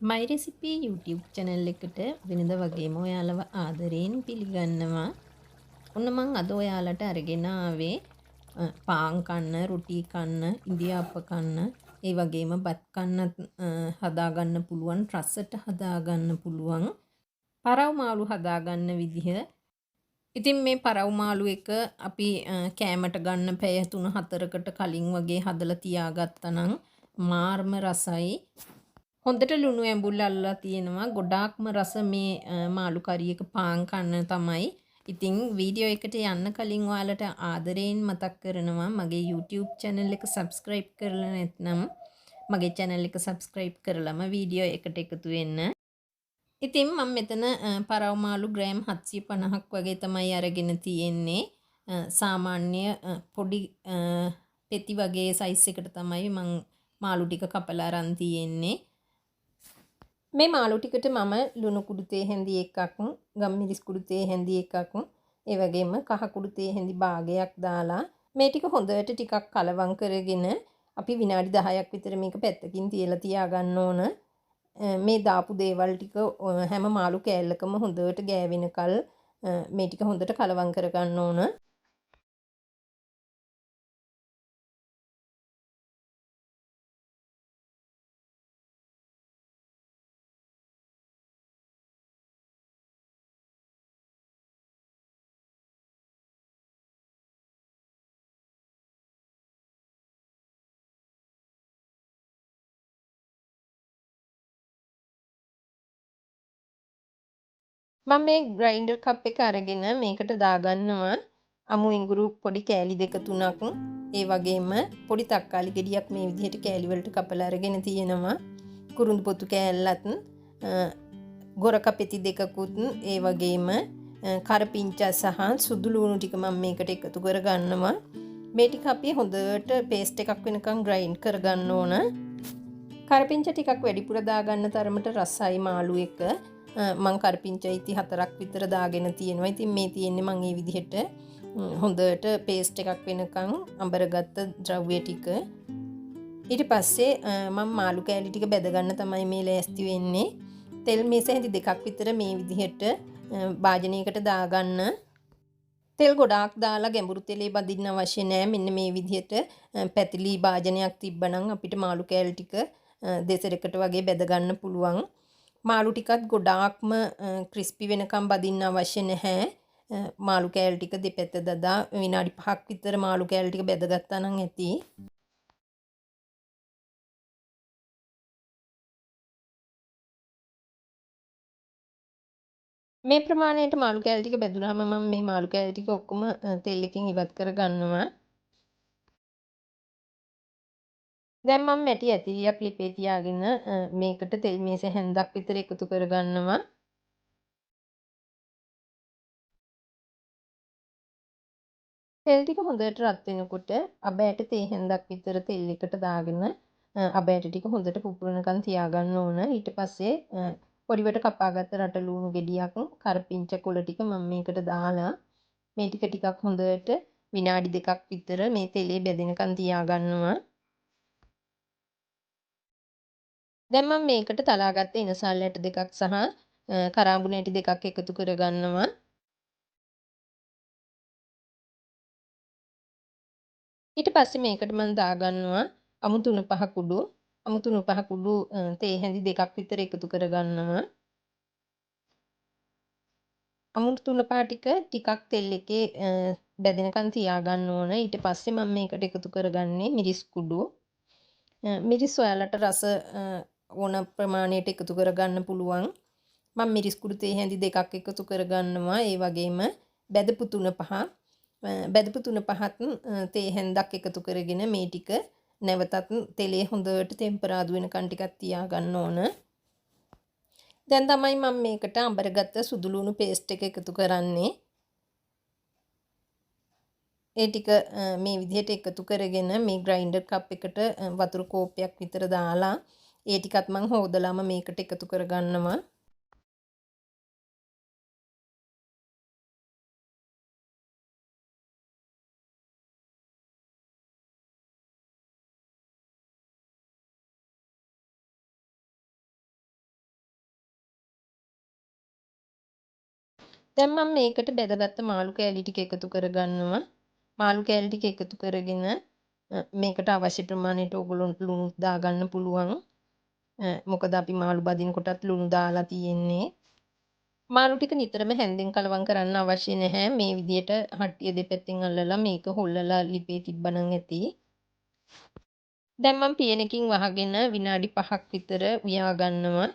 මයි recipe YouTube channel එකට වෙනද වගේම ඔයාලව ආදරයෙන් පිළිගන්නවා. ඔන්න මං අද ඔයාලට අරගෙන ආවේ පාන් කන්න, රොටි කන්න, ඉඳිආප්ප කන්න, ඒ වගේම බත් කන්නත් හදාගන්න පුළුවන්, රසට හදාගන්න පුළුවන් පරව් මාළු හදාගන්න විදිහ. ඉතින් මේ පරව් මාළු එක අපි කෑමට ගන්න පැය 3-4කට කලින් වගේ හදලා තියාගත්තා නම් මාර්ම රසයි. හොඳට ලුණු ඇඹුල් අල්ලලා තියෙනවා. ගොඩාක්ම රස මේ මාළු කරි එක පාන් කන්න තමයි. ඉතින් වීඩියෝ එකට යන්න කලින් ඔයාලට ආදරයෙන් මතක් කරනවා මගේ YouTube channel එක subscribe කරලා නැත්නම් මගේ channel එක subscribe කරලම වීඩියෝ එකට එකතු වෙන්න. ඉතින් මම මෙතන පරව් මාළු ග්‍රෑම් 750ක් වගේ තමයි අරගෙන තියෙන්නේ. සාමාන්‍ය පොඩි පෙති වගේ සයිස් එකට තමයි මං මාළු ටික කපලා අරන් තියෙන්නේ. මේ මාළු ටිකට මම ලුණු කුඩු තේ හැඳි එකක්, ගම්මිරිස් කුඩු තේ හැඳි එකක්, ඒ වගේම කහ කුඩු තේ හැඳි භාගයක් දාලා මේ ටික හොඳට ටිකක් කලවම් කරගෙන අපි විනාඩි 10ක් විතර මේක පැත්තකින් තියලා තියාගන්න ඕන. මේ දාපු දේවල් ටික හැම මාළු කෑල්ලකම හොඳට ගෑවෙනකල් මේ ටික හොඳට කලවම් කරගන්න ඕන. මම මේ ග්‍රයින්ඩර් කප් එක අරගෙන මේකට දාගන්නවා අමු ඉඟුරු පොඩි කෑලි දෙක තුනක්, ඒ වගේම පොඩි තක්කාලි ගෙඩියක් මේ විදිහට කෑලි වලට කපලා අරගෙන තියෙනවා. කුරුඳු පොතු කෑල්ලත්, ගොරක පෙති දෙකකුත්, ඒ වගේම කරපිංචා සහ සුදු ලුණු ටික මම මේකට එකතු කරගන්නවා. මේ ටික අපි හොඳට පේස්ට් එකක් වෙනකන් ග්‍රයින්ඩ් කරගන්න ඕන. කරපිංචා ටිකක් වැඩිපුර දාගන්න තරමට රසයි මාළු එක. මං කරපිංචා ඉති 4ක් විතර දාගෙන තියෙනවා. ඉතින් මේ තියෙන්නේ මං ඒ විදිහට හොඳට පේස්ට් එකක් වෙනකන් අඹරගත්ත ද්‍රව්‍ය ටික. ඊට පස්සේ මං මාළු කෑලි ටික බැද ගන්න තමයි මේ ලෑස්ති වෙන්නේ. තෙල් මේස හැඳි දෙකක් විතර මේ විදිහට භාජනයකට දාගන්න. තෙල් ගොඩාක් දාලා ගැඹුරු තෙලේ බඳින්න අවශ්‍ය නෑ. මෙන්න මේ විදිහට පැතිලි භාජනයක් තිබ්බනම් අපිට මාළු කෑලි ටික දෙසරකට වගේ බැද ගන්න පුළුවන්. මාළු ටිකත් ගොඩාක්ම ක්‍රිස්පි වෙනකම් බදින්න අවශ්‍ය නැහැ. මාළු කෑලි ටික දෙපැත්ත දදා විනාඩි 5ක් විතර මාළු කෑලි ටික බැදගත්තා නම් ඇති. මේ ප්‍රමාණයට මාළු කෑලි ටික බැදුනහම මම මේ මාළු කෑලි ටික ඔක්කොම තෙල් එකෙන් ඉවත් කරගන්නවා. දැන් මම මැටි ඇතිරියක් ලිපේ තියාගෙන මේකට තෙල් මේස හැන්දක් විතර එකතු කරගන්නවා. තෙල් ටික හොඳට රත් වෙනකොට අබ ඇට තේ හැන්දක් විතර තෙල් එකට දාගෙන අබ ඇට ටික හොඳට පුපුරනකන් තියාගන්න ඕන. ඊට පස්සේ පොඩිවට කපාගත්ත රට ලුණු ගෙඩියක්, කරපිංච කොළ ටික මම මේකට දාලා මේ ටික ටිකක් හොඳට විනාඩි දෙකක් විතර මේ තෙලේ බැදෙනකන් තියාගන්නවා. දැන් මම මේකට තලාගත්ත ඉනසල් ඇට දෙකක් සහ කරාඹුණු ඇටි දෙකක් එකතු කරගන්නවා. ඊට පස්සේ මේකට මම දාගන්නවා අමු 3-5 කුඩු. අමු 3-5 කුඩු තේ හැඳි දෙකක් විතර එකතු කරගන්නවා. අමු 3-5 ටික ටිකක් තෙල් එකේ බැදෙනකන් තියාගන්න ඕන. ඊට පස්සේ මම මේකට එකතු කරගන්නේ මිරිස් කුඩු. මිරිස් ඔයාලට රස ඕන ප්‍රමාණයට එකතු කරගන්න පුළුවන්. මම මිරිස් කුඩු තේ හැඳි දෙකක් එකතු කරගන්නවා. ඒ වගේම බැදපු 3-5, බැදපු 3-5ත් තේ හැන්දක් එකතු කරගෙන මේ ටික නැවතත් තෙලේ හොඳට තෙම්පරාදු වෙනකන් ටිකක් තියාගන්න ඕන. දැන් තමයි මම මේකට අඹරගත්ත සුදු ලුණු පේස්ට් එක එකතු කරන්නේ. ඒ ටික මේ විදිහට එකතු කරගෙන මේ ග්‍රයින්ඩර් කප් එකට වතුර කෝප්පයක් විතර දාලා ඒ ටිකත් මං හොදලාම මේකට එකතු කරගන්නවා. දැන් මම මේකට බැදගත්ත මාළු කෑලි ටික එකතු කරගන්නවා. මාළු කෑලි ටික එකතු කරගෙන මේකට අවශ්‍ය ප්‍රමාණයට ඔයගොල්ලොන්ට ලුණු දාගන්න පුළුවන්. මොකද අපි මාළු බදින කොටත් ලුණු දාලා තියෙන්නේ. මාළු ටික නිතරම හැන්දෙන් කලවම් කරන්න අවශ්‍ය නැහැ. මේ විදියට හට්ටිය දෙපැත්තෙන් අල්ලලා මේක හොල්ලලා ලිපේ තිබ්බනම් ඇති. දැන් මම පියනකින් වහගෙන විනාඩි 5ක් විතර උයා ගන්නවා.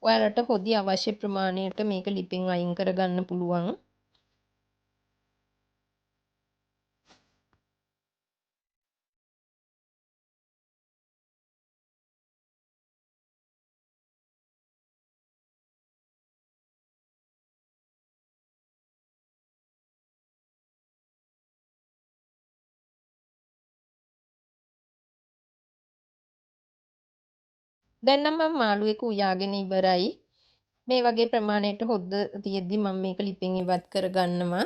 ඔයාලට හොදි අවශ්‍ය ප්‍රමාණයට මේක ලිපෙන් අයින් කරගන්න පුළුවන්. දැන් නම් මම මාළු එක උයාගෙන ඉවරයි. මේ වගේ ප්‍රමාණයට හොද්ද තියෙද්දි මම මේක ලිපෙන් ඉවත් කරගන්නවා.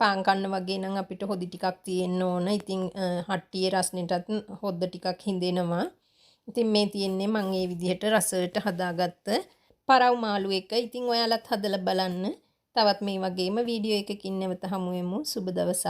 පාන් කන්න වගේ නම් අපිට හොදි ටිකක් තියෙන්න ඕන. ඉතින් හට්ටියේ රස්නෙටත් හොද්ද ටිකක් හිඳෙනවා. ඉතින් මේ තියෙන්නේ මං ඒ විදිහට රසයට හදාගත්ත පරව් මාළු එක. ඉතින් ඔයාලත් හදලා බලන්න. තවත් මේ වගේම වීඩියෝ එකකින් නැවත හමු වෙමු. සුබ දවසක්.